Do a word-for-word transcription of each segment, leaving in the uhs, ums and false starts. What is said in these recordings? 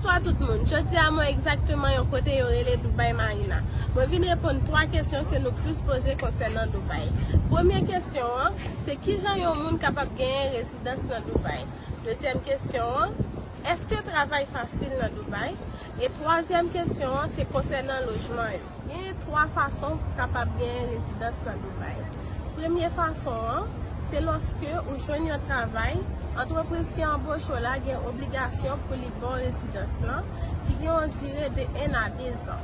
Bonswa tout moun. Jodi a mwen egzakteman yon kote yo rele Dubai Marina. Mwen vin reponn twa kesyon ke nou plis poze konsènan Dubai. Premye kesyon an, se kijan yon moun kapab genyen rezidans nan Dubai. Dezyèm kesyon an, èske travay fasil nan Dubai? E twazyèm kesyon an, se konsènan lojman yo. Genyen twa fason pou kapab genyen rezidans nan Dubai. Premye fason an, se lòske ou jwenn yon travay, antrepriz ki anboche w la gen obligasyon pou li ba w rezidans lan, ki gen yon dire de en a de zan.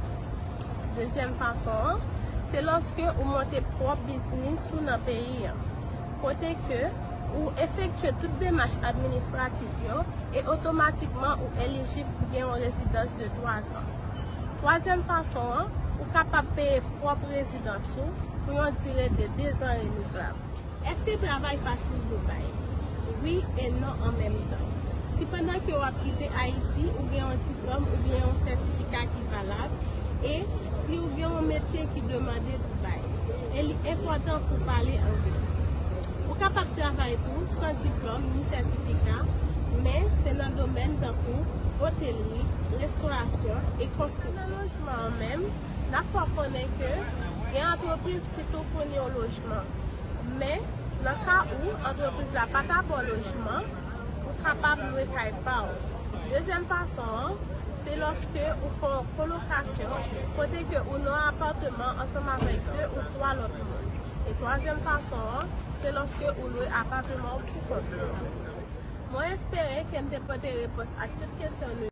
Dezyèm fason an, se lòske ou monte pwòp biznis ou nan peyi an, kote ke ou efektye tout demach administratif yo e otomatikman ou elijib pou gen yon rezidans de twa zan. Twazyèm fason an, ou kapab peye pwòp rezidans ou pou yon dire de de zan renouvlab. Èske travay fasil Dubai? Wi e non an menm tan. Si pandan ke w ap kite Ayiti, ou gen yon diplòm oubyen yon sètifika ki valab, e si ou gen yon metye ki demande Dubai, e li enpòtan pou pale angle. Ou kapab travay tou san diplòm ni sètifika, men se nan domèn tankou otelri, restorasyon e konstriksyon. Nan lojman an menm, n ap fè w konnen ke gen antrepriz ki tou founi w lojman. Men, nan ka ou antrepriz la pa ta ba w lojman, ou kapab lwe kay pa w. Dezyèm fason an, se lòske ou fè yon kolokasyon, kote ke ou nan yon apatman ansanm avèk de ou twa lòt moun. E twazyèm fason an, se lòske ou lwe apatman ou pou kont ou. Mwen espere ke m te pote repons ak tout kesyon nou.